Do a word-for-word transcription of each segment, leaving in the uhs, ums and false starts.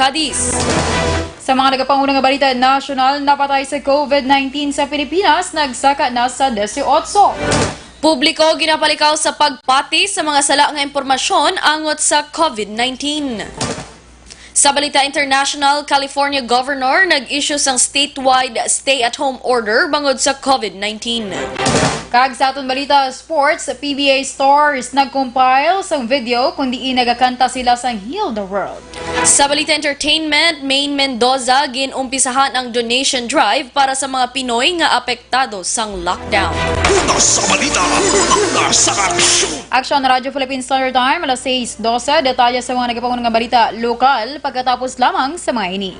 Addis. Sa mga nagapanguna nga balita nasyonal, napatay sa COVID nineteen sa Pilipinas, nagsaka na sa dieciocho. Publiko ginapalikaw sa pagpati sa mga sala nga impormasyon angot sa COVID nineteen. Sa balita international, California Governor nag-issue sang statewide stay-at-home order bangod sa COVID nineteen. Kag sa aton balita sports, P B A stars nag-compile sang video kung diin nagakanta sila sang Heal the World. Sa balita entertainment, Maine Mendoza, gin-umpisahan ang donation drive para sa mga Pinoy nga apektado sang lockdown. Una sa balita, una sa aksyon. Aksyon, Radyo Philippine Standard Time, alas sais dose. Detalye sa mga nagapanguna nga balita lokal pagkatapos lamang sa mga ini.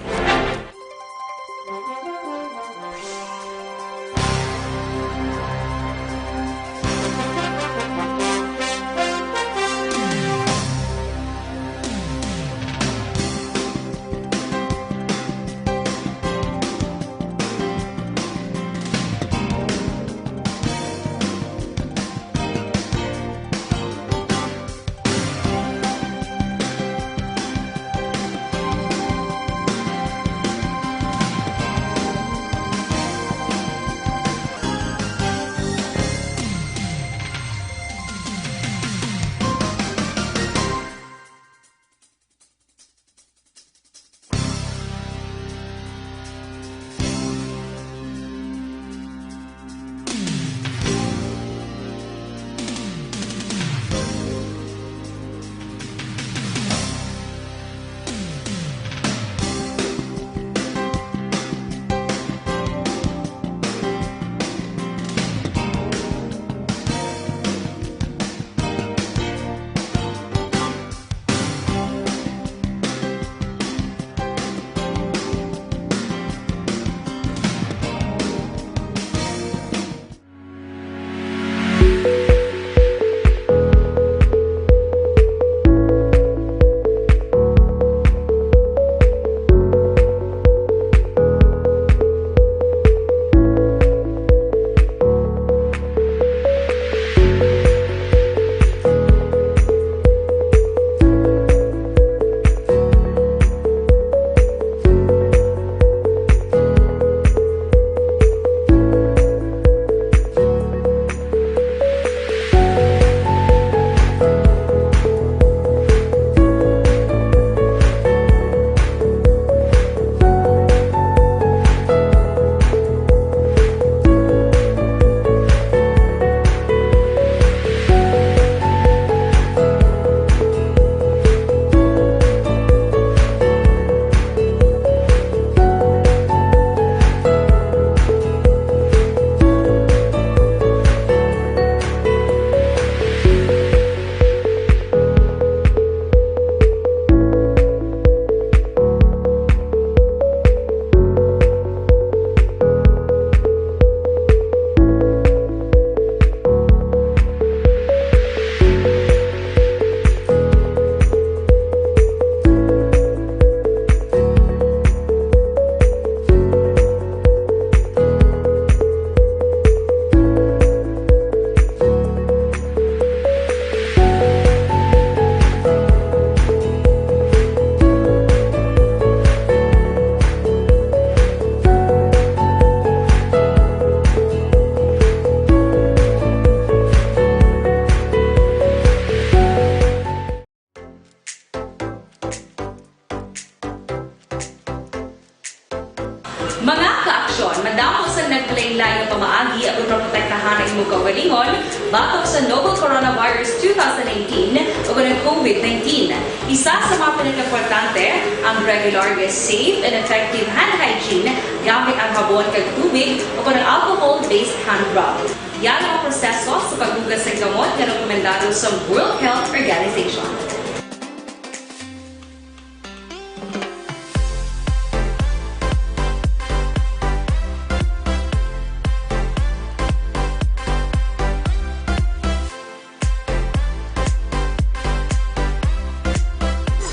Mga kaaksyon, madamo sa nagkalainlain nga pamaagi aron maprotektahan ang imong kaugalingon batok sa novel coronavirus two thousand nineteen o ang COVID nineteen. Isa sa mga pinakaimportante ang regular nga safe and effective hand hygiene gamit ang habon kag tubig o ang alcohol-based hand rub. Yan ang proseso sa paghugas sa gamot nga rekomendado sa World Health Organization.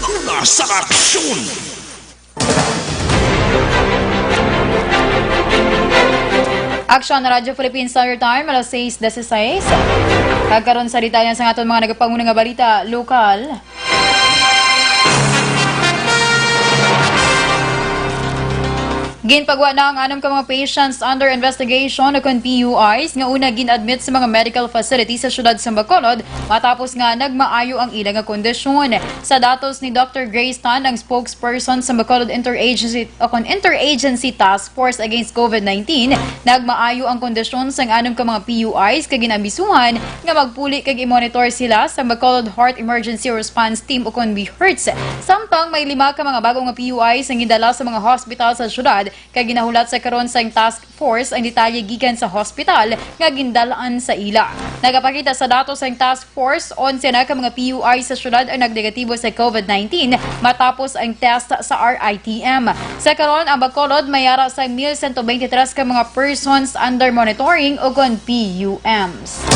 Una sa aksyon. Aksyon, Radyo Philippine Standard Time, alas sais dise-sais. Kag karon sa detalye sa aton mga nagapanguna nga balita lokal. Ginpagwa na ang anum ka mga patients under investigation o kon P U Is nga una gin-admit sa mga medical facility sa siyudad sa Bacolod matapos nga nagmaayo ang ila nga kondisyon. Sa datos ni Doctor Grace Tan, ang spokesperson sa Bacolod Interagency o kon Interagency Task Force Against COVID nineteen, nagmaayo ang kondisyon sang anum ka mga P U Is kag ginabisuhan nga magpuli kag i-monitor sila sa Bacolod Heart Emergency Response Team o kon BHERTS. Samtang may lima ka mga bago nga P U Is ang gindala sa mga hospital sa syudad, kag ginahulat sa karon sang task force ang detalye gikan sa hospital nga gindal-an sa ila. Nagapakita sa datos sang task force, onse na ka mga P U I sa syudad ang nagnegatibo sa COVID nineteen matapos ang test sa R I T M. Sa karon, ang Bacolod may ara sa mil sento beintitres ka mga persons under monitoring o kon P U Ms.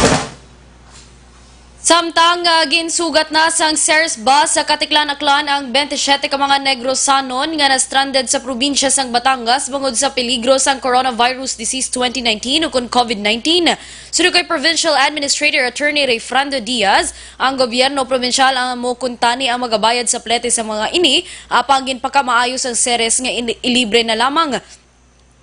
Samtang, ah, ginsugat na sang Ceres bus sa Caticlan, Aklan ang bente siyete ka mga Negrosanon nga na-stranded sa probinsya sang Batangas bangod sa peligro sang coronavirus disease twenty nineteen o kon COVID nineteen. Suno kay Provincial Administrator Attorney Rayfrando Diaz, ang gobyerno probinsyal ang amo kuntani ang magabayad sa plete sa mga ini, apang ginpakamaayo sang Ceres nga in-, ilibre na lamang.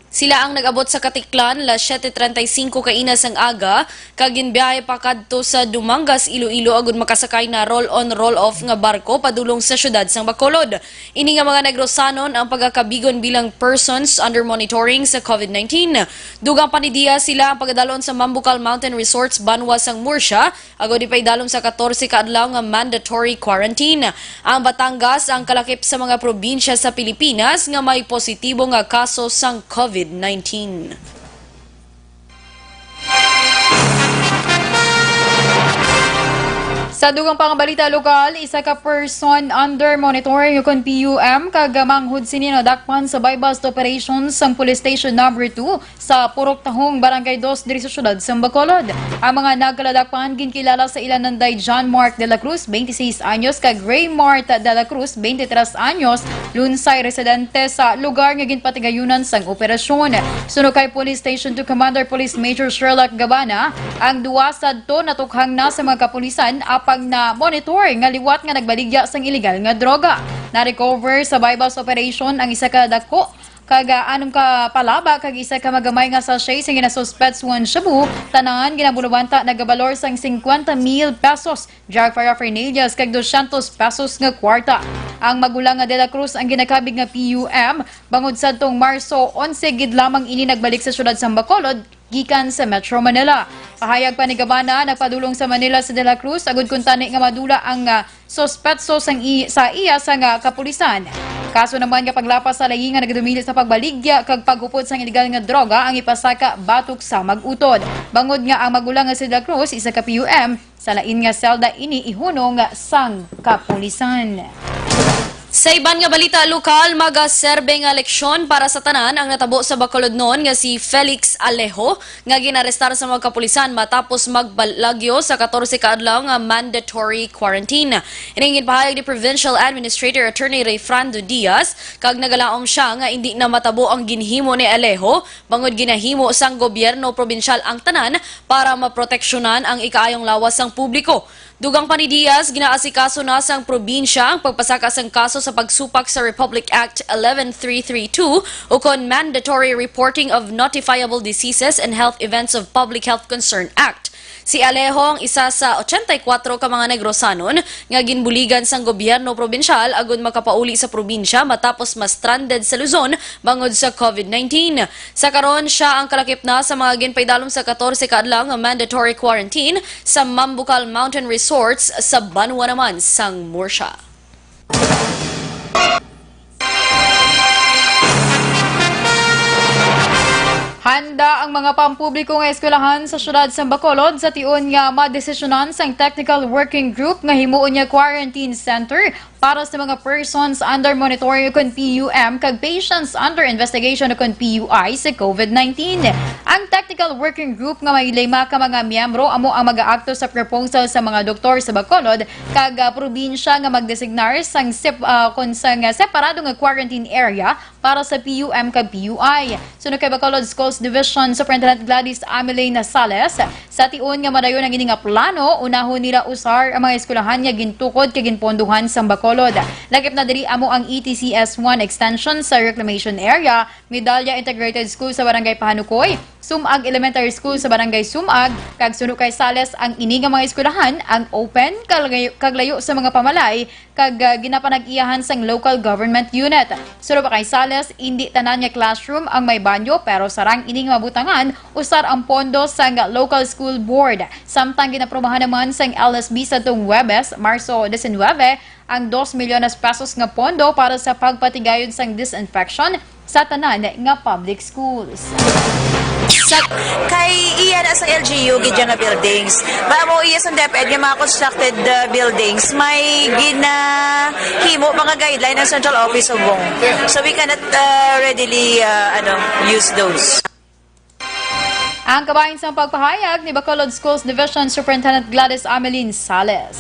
Sila ang nag-abot sa Caticlan las siete treinta y cinco kaina sang aga, kag ginbiyahe pa kadto sa Dumangas, Iloilo, agud makasakay na roll-on, roll-off nga barko padulong sa siyudad sang Bacolod. Ini nga mga Negrosanon ang pagakabigon bilang persons under monitoring sa COVID nineteen. Dugang pa ni Diaz, sila ang pagadalon sa Mambucal Mountain Resorts, banwa sang Murcia, agud ipaidalom sa katorse ka adlaw nga mandatory quarantine. Ang Batangas ang kalakip sa mga probinsya sa Pilipinas nga may positibo nga kaso sang COVID nineteen. Sa dugang pang balita lokal, isa ka person under monitoring kon P U M kag manghod sini nadakpan sa buy-bust operation sang Police Station Number Two sa Purok Tahong, Barangay Dos, diri sa siyudad sang Bacolod. Ang mga nagkaladakpan ginkilala sa ila nanday John Mark de la Cruz, twenty-six anyos, kag Raymart de la Cruz, twenty-tres anyos, lunsay residente sa lugar nga ginpatigayunan sang operasyon. Suno kay Police Station Two Commander Police Major Sherlock Gabana, ang duwa sadto natukhang na sa mga kapulisan apang na-monitor nga liwat nga nagbaligya sang iligal nga droga. Na-recover sa buy-bust operation ang isa ka dako kag, ah, anum ka palaba kag isa ka magamay nga sachet sa ginasuspetsuhan shabu, tanan ginabulubanta nagabalor sang cincuenta mil pesos, drug paraphernalia kag doscientos pesos nga kwarta. Ang magulang nga De La Cruz ang ginakabig nga P U M, bangod sadtong Marso onse gid lamang ini nagbalik sa siyudad sang Bacolod gikan sa Metro Manila. Pahayag pa ni Gabana, nagpadulong sa Manila si De La Cruz agud kuntani nga madula ang, ah, suspetso sang i-, sa iya sang, ah, kapulisan. Kaso naman nga paglapas sa layi nga nagadumili sa pagbaligya kag paghupot sang iligal nga droga ang ipasaka batok sa mag-utod. Bangod nga ang magulang nga si De La Cruz, isa ka P U M, sa lain nga selda ini ihunong sang kapulisan. Sa iban nga balita lokal, magaserbe nga leksyon para sa tanan ang natabo sa Bacolodnon nga si Felix Alejo, nga ginarestar sa mga kapulisan matapos magbalagyo sa katorse ka adlaw nga mandatory quarantine. Ini ginpahayag ni Provincial Administrator Attorney Rayfrando Diaz, kag nagalaom sia nga indi na matabo ang ginhimo ni Alejo, bangod ginahimo sang gobyerno probinsyal ang tanan para maproteksyonan ang ikaayong lawas sang publiko. Dugang pa ni Diaz, ginaasikaso na sang probinsya ang pagpasaka sang kaso sa pagsupak sa Republic Act eleven three three two, ukon Mandatory Reporting of Notifiable Diseases and Health Events of Public Health Concern Act. Si Alejo ang isa sa ochenta y kuwatro ka mga Negrosanon nga ginbuligan sang gobyerno probinsyal agud makapauli sa probinsya matapos ma-stranded sa Luzon bangod sa COVID nineteen. Sa karon, sia ang kalakip na sa mga ginpaidalom sa katorse ka adlaw nga mandatory quarantine sa Mambucal Mountain Resorts sa banwa naman sang Murcia. Handa ang mga pampubliko nga eskwelahan sa siyudad sa Bacolod sa tion nga madesisyonan sang Technical Working Group nga himuon niya quarantine center para sa mga persons under monitoring kon P U M kag patients under investigation kon P U I sa COVID nineteen. Ang Technical Working Group nga may lima ka mga miyembro amo ang mag-aakto sa proposal sa mga doktor sa Bacolod kag, ah, probinsya nga magdesignar sang sep-, ah, kon sang separado nga quarantine area para sa P U M kag P U I. Suno kay Bacolod Schools Division Superintendent Gladys Ameline Sales, sa tion nga madayon ang ini nga plano, unahon nila usar ang mga eskwelahan nga gintukod kag ginpondohan sang Bacolod. Lakip na diri amo ang E T C S one extension sa reclamation area, Medalla Integrated School sa Barangay Pahanukoy, Sumag Elementary School sa Barangay Sumag, kag suno kay Sales ang ini nga mga eskwelahan ang open, kag layo, kag layo sa mga pamalay, kag, ah, ginapanag-iyahan sang local government unit. Suno pa kay Sales, indi tanan nga classroom ang may banyo, pero sarang ini nga mabutangan usar ang pondo sang local school board. Samtang ginaprubahan naman sang L S B sa tung Huwebes, Marso diecinuebe, ang dos milyones pesos nga pondo para sa pagpatigayon sang disinfection sa tanan nga public schools. Sa kay iya na sa L G U gid nga buildings. Ba mo iya sa DepEd nga mga constructed, uh, buildings, may ginahimo mga guideline ang Central Office of Bong. So we cannot, uh, readily, uh, ano, use those. Ang kabahin sang pagpahayag ni Bacolod Schools Division Superintendent Gladys Amelin Sales.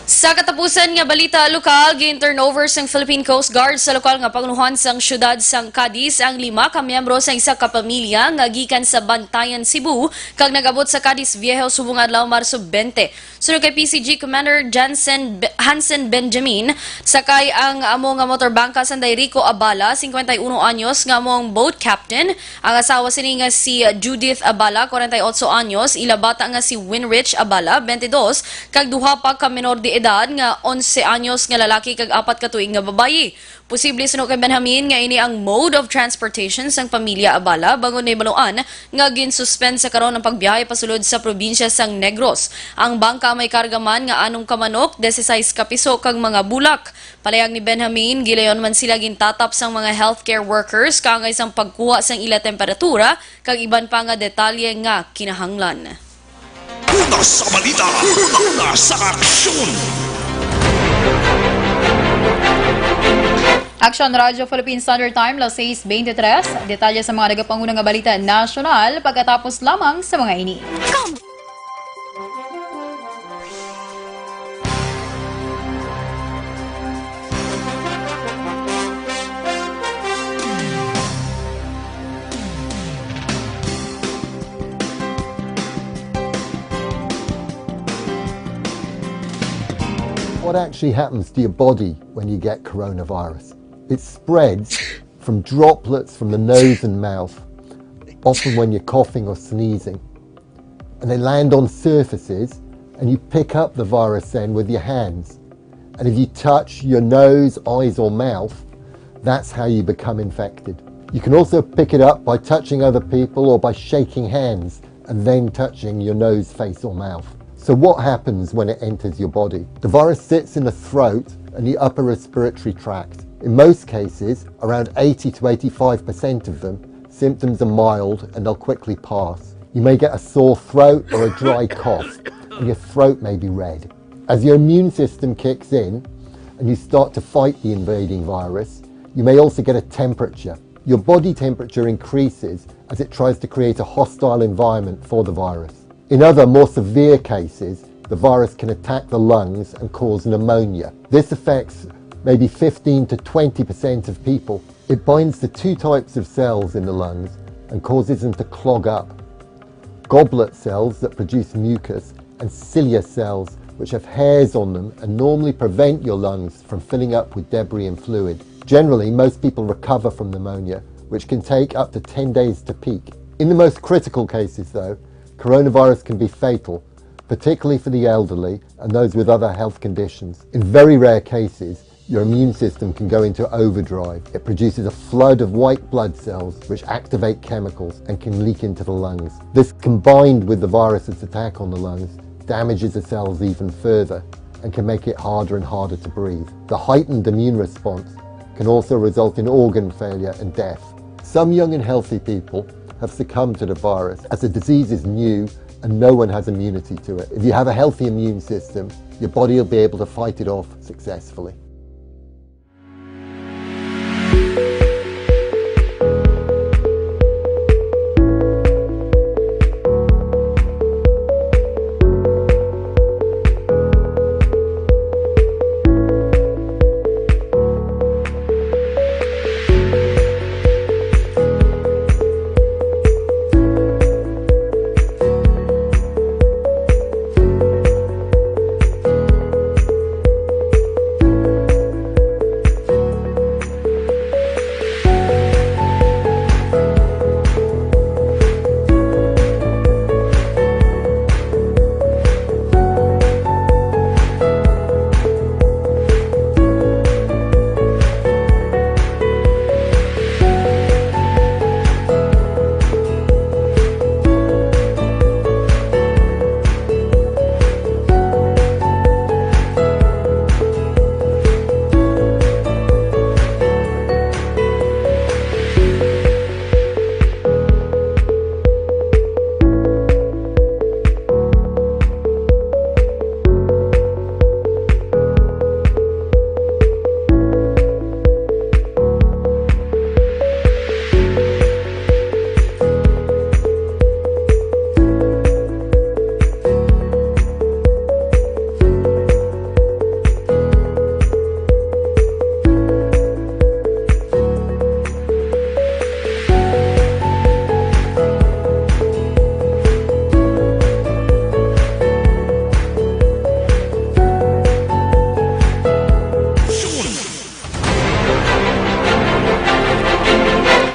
Sa katapusan nga balita lokal, gin-turnover sang Philippine Coast Guard sa lokal nga pangulohan sang siyudad sang Cadiz ang lima ka miyembro sang isa ka pamilya nga gikan sa Bantayan, Cebu, kag nag-abot sa Cadiz Viejo subong adlaw, Marso twenty. Suno kay P C G Commander Jansen Be-, Hansen Benjamin, sakay ang amo nga motorbangka sanday Rico Abala, singkwenta y uno anyos, nga amo ang boat captain. Ang asawa sini nga si Judith Abala, kwarenta y otso anyos, ila bata nga si Winrich Abala, bente dos, kag duha pa ka menor de edad nga onse anyos nga lalaki kag apat ka tuig nga babayi. Posible, suno kay Benjamin, nga ini ang mode of transportation sang pamilya Abala, bangod nahibaluan nga ginsuspend sa karon ang pagbiyahe pasulod sa probinsya sang Negros. Ang bangka may karga man nga anom ka manok, dieciséis ka piso, kag mga bulak. Palayag ni Benjamin, gilayon man sila gintatap sang mga healthcare workers kaangay sang pagkuha sang ila temperatura kag iban pa nga detalye nga kinahanglan. Una sa balita, una sa aksyon. Aksyon Radyo Philippine Standard Time, las seis veintitrés. Detalye sa mga nagapanguna nga balita nasyonal pagkatapos lamang sa mga ini. What actually happens to your body when you get coronavirus? It spreads from droplets from the nose and mouth, often when you're coughing or sneezing. And they land on surfaces, and you pick up the virus then with your hands. And if you touch your nose, eyes, or mouth, that's how you become infected. You can also pick it up by touching other people or by shaking hands and then touching your nose, face, or mouth. So what happens when it enters your body? The virus sits in the throat and the upper respiratory tract. In most cases, around eighty to eighty-five percent of them, symptoms are mild and they'll quickly pass. You may get a sore throat or a dry cough, and your throat may be red. As your immune system kicks in and you start to fight the invading virus, you may also get a temperature. Your body temperature increases as it tries to create a hostile environment for the virus. In other, more severe cases, the virus can attack the lungs and cause pneumonia. This affects maybe fifteen to twenty percent of people. It binds to two types of cells in the lungs and causes them to clog up. Goblet cells that produce mucus and cilia cells, which have hairs on them and normally prevent your lungs from filling up with debris and fluid. Generally, most people recover from pneumonia, which can take up to ten days to peak. In the most critical cases, though, coronavirus can be fatal, particularly for the elderly and those with other health conditions. In very rare cases, your immune system can go into overdrive. It produces a flood of white blood cells which activate chemicals and can leak into the lungs. This, combined with the virus's attack on the lungs, damages the cells even further and can make it harder and harder to breathe. The heightened immune response can also result in organ failure and death. Some young and healthy people have succumbed to the virus, as the disease is new and no one has immunity to it. If you have a healthy immune system, your body will be able to fight it off successfully.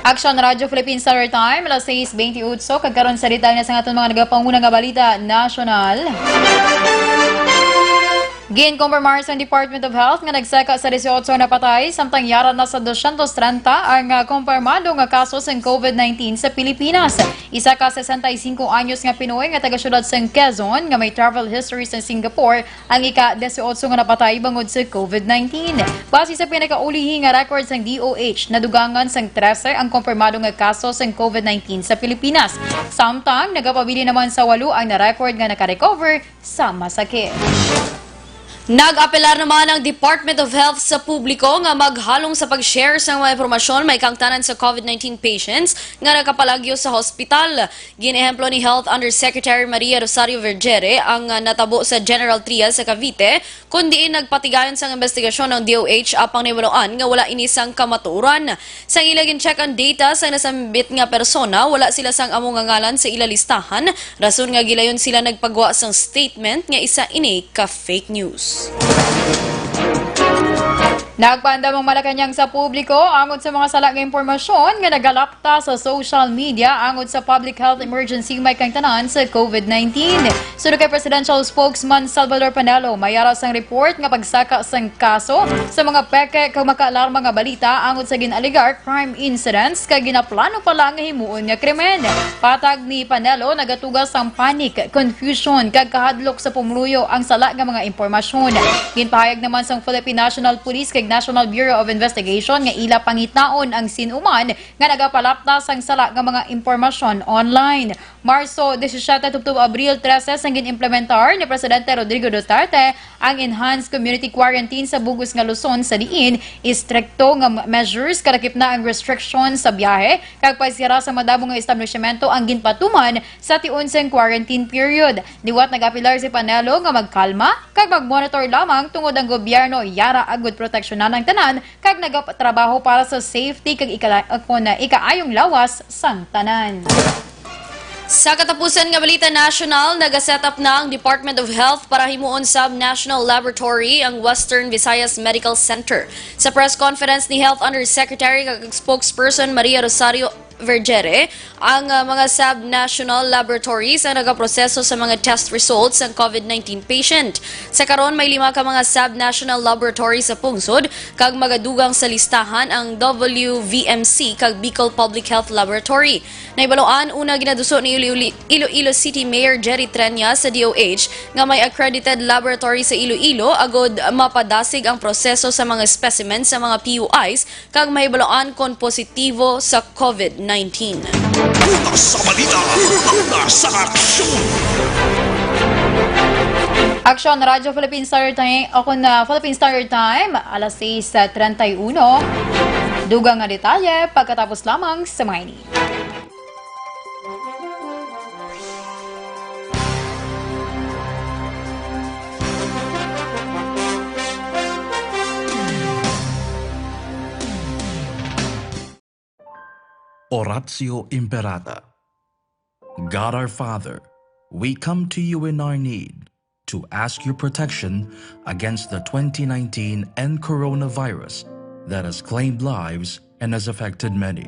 Action Radyo Philippine Standard Time, alas sais bentiocho, kag karon sa detalye sa aton mga nagapanguna nga balita nasyonal. Ginkumpirmar sang Department of Health nga nagsaka sa dieciocho nga napatay, samtang yara na sa dosyentos trenta ang, ah, kumpirmado nga kaso sang covid nineteen sa Pilipinas. Isa ka sesenta y cinco anyos nga Pinoy nga taga-siyudad sang Quezon nga may travel history sa Singapore ang ika-dieciocho nga napatay bangod sa covid nineteen. Base sa pinakaulihi nga record sang D O H, nadugangan sang trese ang kumpirmado nga kaso sang covid nineteen sa Pilipinas. Samtang, nagapabilin naman sa walo ang na-record nga naka-recover sa masakit. Nag-apelar naman ang Department of Health sa publiko nga maghalong sa pag-share sang mga impormasyon may kaangtanan sa covid nineteen patients nga nakapalagyo sa hospital. Gin-ehemplo ni Health Undersecretary Maria Rosario Vergere ang, ah, natabo sa General Trias sa Cavite, kun diin nagpatigayon sang investigasyon ang D O H apang nahibaluan nga wala ini sang kamatuoran. Sang ila gin-check ang data sang nasambit nga persona, wala sila sang amo nga ngalan sa ila listahan, rason nga gilayon sila nagpagwa sang statement nga isa ini ka fake news. Nagpaandam ang Malacañang sa publiko angot sa mga sala nga impormasyon nga nagalapta sa social media angot sa public health emergency may kaangtanan sa covid nineteen. Suno kay Presidential Spokesman Salvador Panelo, may ara sang report nga pagsaka sang kaso sa mga peke kag makaalarma nga balita angot sa gin-alegar crime incidents kag ginaplano pa lang nga himuon nga krimen. Patag ni Panelo, nagatuga sang panic, confusion, kag kahadlok sa pumuluyo ang sala nga mga impormasyon. Ginpahayag naman sang Philippine National Police kag National Bureau of Investigation nga ila pangitaon ang sin-o man nga nagapalapta sang sala nga mga impormasyon online. Marso disisiete tubtob Abril trese sang gin-implementar ni Presidente Rodrigo Duterte ang enhanced community quarantine sa bug-os nga Luzon, sa diin istrikto nga measures, kalakip na ang restriction sa biyahe kag pagsira sa madamo nga establishmento ang ginpatuman sa tion sang quarantine period. Liwat nag-apelar si Panelo nga magkalma kag mag-monitor lamang tungod ang gobyerno yara agud proteksyonan ang tanan kag nagatrabaho para sa safety kag ikala-, kon, ah, ikaayong lawas sang tanan. Sa katapusan nga balita nasyonal, nagaset up na ang Department of Health para himuon sub-national laboratory ang Western Visayas Medical Center. Sa press conference ni Health Undersecretary kag Spokesperson Maria Rosario Vergere, ang, ah, mga sub-national laboratories ang nagaproseso sa mga test results sang covid nineteen patient. Sa karon, may lima ka mga sub-national laboratory sa pungsod, kag magadugang sa listahan ang W V M C kag Bicol Public Health Laboratory. Nahibaluan, una ginaduso ni Iloilo, Iloilo City Mayor Jerry Treñas sa D O H nga may accredited laboratory sa Iloilo agud mapadasig ang proseso sa mga specimen sa mga P U Is kag mahibaluan kon positibo sa covid nineteen. Una sa balita, una sa aksyon. Aksyon, Radyo Philippine Standard Time, o kon, ah, Philippine Standard Time, alas sais treinta y uno. Dugang nga detalye pagkatapos lamang sa mga ini. Oratio Imperata. God our Father, we come to you in our need to ask your protection against the twenty nineteen N coronavirus that has claimed lives and has affected many.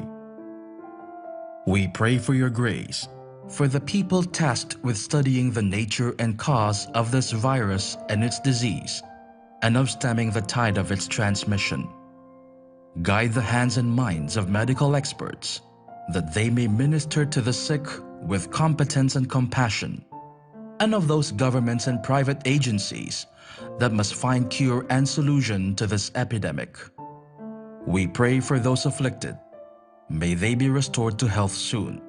We pray for your grace for the people tasked with studying the nature and cause of this virus and its disease, and of stemming the tide of its transmission. Guide the hands and minds of medical experts, that they may minister to the sick with competence and compassion, and of those governments and private agencies that must find cure and solution to this epidemic. We pray for those afflicted. May they be restored to health soon.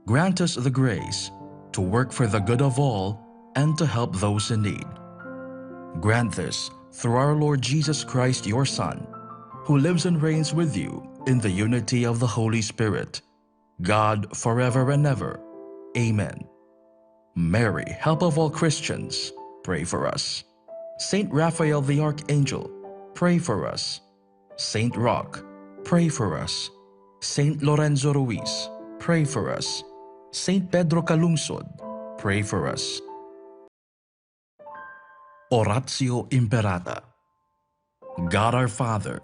Grant us the grace to work for the good of all and to help those in need. Grant this through our Lord Jesus Christ, your Son, who lives and reigns with you in the unity of the Holy Spirit, God, forever and ever. Amen. Mary, help of all Christians, pray for us. Saint Raphael the Archangel, pray for us. Saint Roch, pray for us. Saint Lorenzo Ruiz, pray for us. Saint Pedro Calungsod, pray for us. Oratio Imperata. God our Father,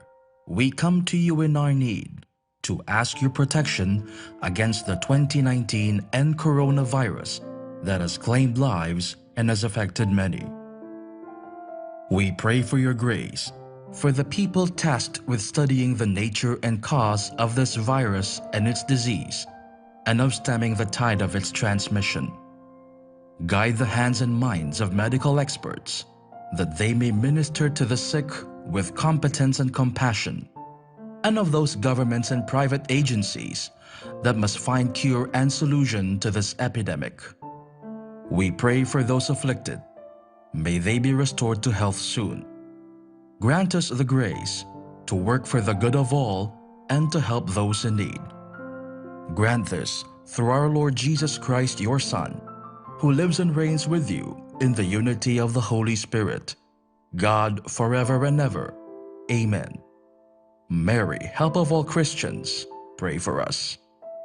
we come to you in our need to ask your protection against the twenty nineteen N coronavirus that has claimed lives and has affected many. We pray for your grace for the people tasked with studying the nature and cause of this virus and its disease, and of stemming the tide of its transmission. Guide the hands and minds of medical experts, that they may minister to the sick with competence and compassion, and of those governments and private agencies that must find cure and solution to this epidemic. We pray for those afflicted. May they be restored to health soon. Grant us the grace to work for the good of all and to help those in need. Grant this through our Lord Jesus Christ, your Son, who lives and reigns with you in the unity of the Holy Spirit, God, forever and ever. Amen. Mary, help of all Christians, pray for us.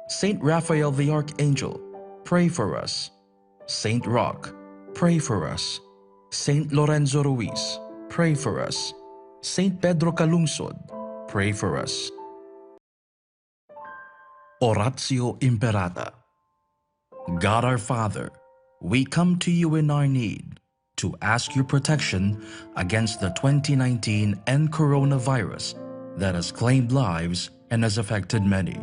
Saint Raphael the Archangel, pray for us. Saint Roch, pray for us. Saint Lorenzo Ruiz, pray for us. Saint Pedro Calungsod, pray for us. Oratio Imperata. God our Father, we come to you in our need to ask your protection against the twenty nineteen N coronavirus that has claimed lives and has affected many.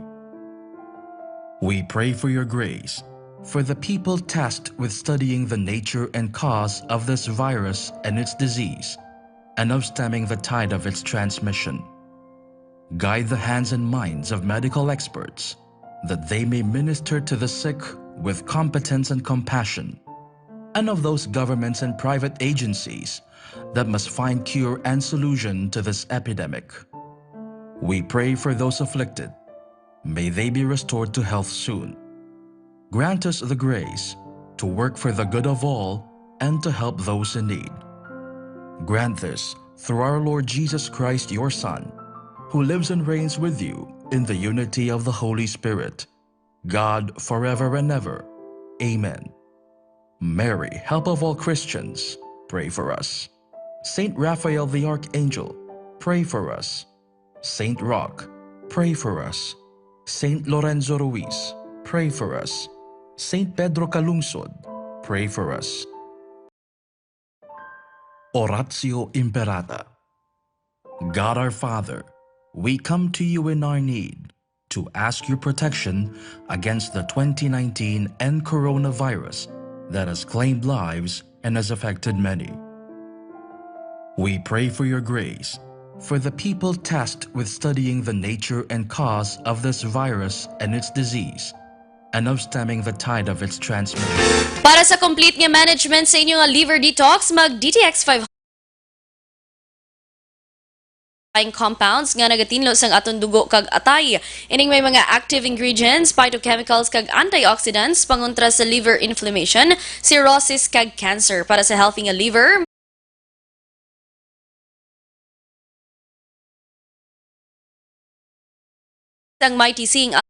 We pray for your grace for the people tasked with studying the nature and cause of this virus and its disease, and of stemming the tide of its transmission. Guide the hands and minds of medical experts, that they may minister to the sick with competence and compassion, and of those governments and private agencies that must find cure and solution to this epidemic. We pray for those afflicted. May they be restored to health soon. Grant us the grace to work for the good of all and to help those in need. Grant this through our Lord Jesus Christ, your Son, who lives and reigns with you in the unity of the Holy Spirit, God, forever and ever. Amen. Mary, help of all Christians, pray for us. Saint Raphael the Archangel, pray for us. Saint Roch, pray for us. Saint Lorenzo Ruiz, pray for us. Saint Pedro Calungsod, pray for us. Oratio Imperata. God our Father, we come to you in our need to ask your protection against the twenty nineteen N coronavirus that has claimed lives and has affected many. We pray for your grace for the people tasked with studying the nature and cause of this virus and its disease, and of stemming the tide of its transmission. Para sa complete nga management sa inyo nga liver detox, mag D T X five compounds nga nagatinlo sang aton dugo kag atay. Ining may mga active ingredients, phytochemicals, kag antioxidants pangontra sa liver inflammation, cirrhosis, kag cancer. Para sa healthy nga liver, sang Mighty C ang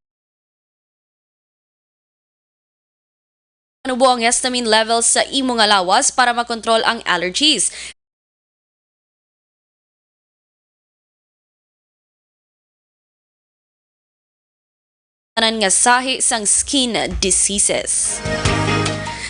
anubo ang histamine levels sa imo nga lawas para makontrol ang allergies. Tanan nga sahi sang skin diseases.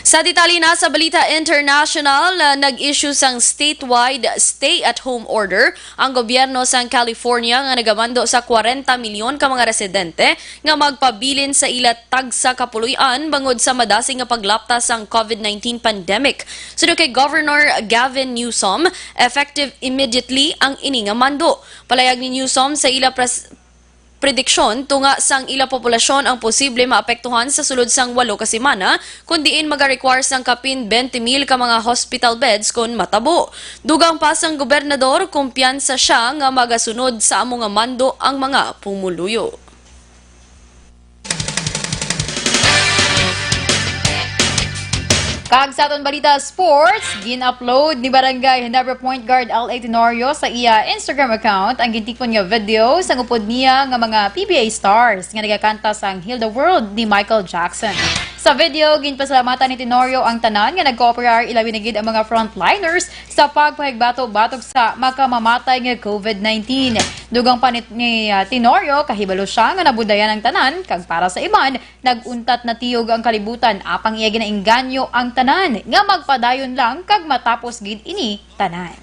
Sa detalye na sa balita international, ah, nag-issue sang statewide stay-at-home order ang gobyerno sang California nga nagamando sa kwarenta milyon ka mga residente nga magpabilin sa ila tagsa ka puloy-an bangod sa madasig nga paglapta sang COVID nineteen pandemic. Suno kay Governor Gavin Newsom, effective immediately ang ini nga mando. Palayag ni Newsom sa ila pres-, prediksyon tunga sang ila populasyon ang posible maapektuhan sa sulod sang walo ka semana, kun diin maga-require sang kapin twenty mil ka mga hospital beds kon matabo. Dugang pa sang gobernador, kumpiyansa sia nga magasunod sa amo nga mando ang mga pumuluyo. Kag sa aton balita sports, gin-upload ni Barangay Ginebra point guard L A Tenorio sa iya Instagram account ang gintipon nga video sang upod niya nga mga P B A stars nga nagakanta sang Heal the World ni Michael Jackson. Sa video, ginpasalamatan ni Tenorio ang tanan nga nagkooperar, ilabi na gid ang mga frontliners sa pagpahigbato batok sa makamamatay nga covid nineteen. Dugang pa ni, ni, ah, Tenorio, kahibalo siya nga nabundayan ang tanan, kag para sa iban, nag-untat na tiyog ang kalibutan, apang iya ginainganyo ang tanan nga magpadayon lang kag matapos gid ini tanan.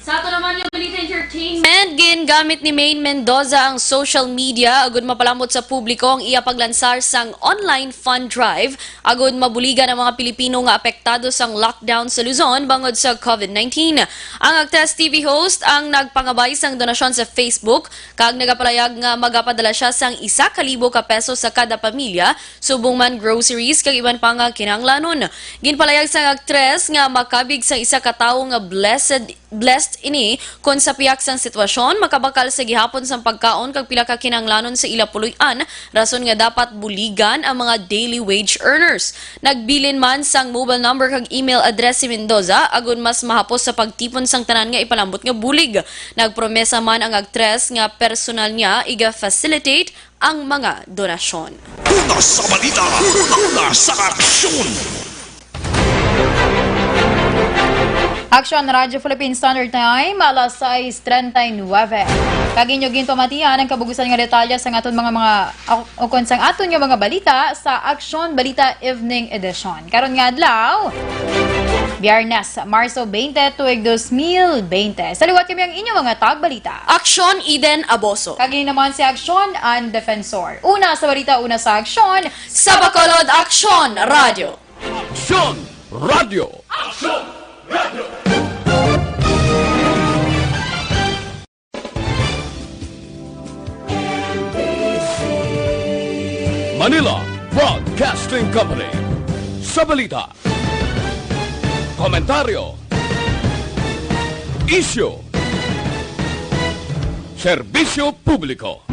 Sa ato naman nga balita entertainment, gingamit ni Maine Mendoza ang social media agud mapalamot sa publiko ang iya paglansar sang online fund drive agud mabuligan ang mga Pilipino nga apektado sang lockdown sa Luzon bangod sa covid nineteen. Ang aktres T V host ang nagpangabay sang donasyon sa Facebook kag nagapalayag nga magapadala siya sang isa ka libo ka pesos sa kada pamilya, subong man groceries kag iban pa nga kinahanglanon. Ginpalayag sang aktres nga makabig sang isa ka tawo nga blessed blessed ini kon sa pihak sang sitwasyon, makabakal sa gihapon sang pagkaon kag pila ka kinahanglanon sa ila puloy-an, rason nga dapat buligan ang mga daily wage earners. Nagbilin man sang mobile number kag email address si Mendoza, agon mas mahapos sa pagtipon sang tanan nga ipalambot nga bulig. Nagpromesa man ang aktres nga personal niya iga-facilitate ang mga donasyon. Una sa balita, una sa aksyon. Aksyon Radyo Philippine Standard Time, alas sais treinta y nueve. Kag inyo ginpamatian ang kabugusan nga detalye sa aton mga, mga, o, o kon sang aton nga mga balita sa Aksyon Balita Evening Edition. Karon nga adlaw, Biyernes, Marso twenty, tuig dos mil bente. Sa liwat kami ang inyo mga tagbalita. Aksyon Eden Aboso. Kag ini naman si Aksyon Ann Defensor. Una sa balita, una sa aksyon. Sa Bacolod, Aksyon Radyo. Aksyon Radyo. Aksyon Radyo. Manila Broadcasting Company. Sa balita, komentaryo, isyu, serbisyo publiko.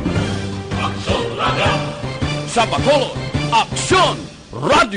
Aksyon Radyo. Sa Bacolod, Aksyon Radyo.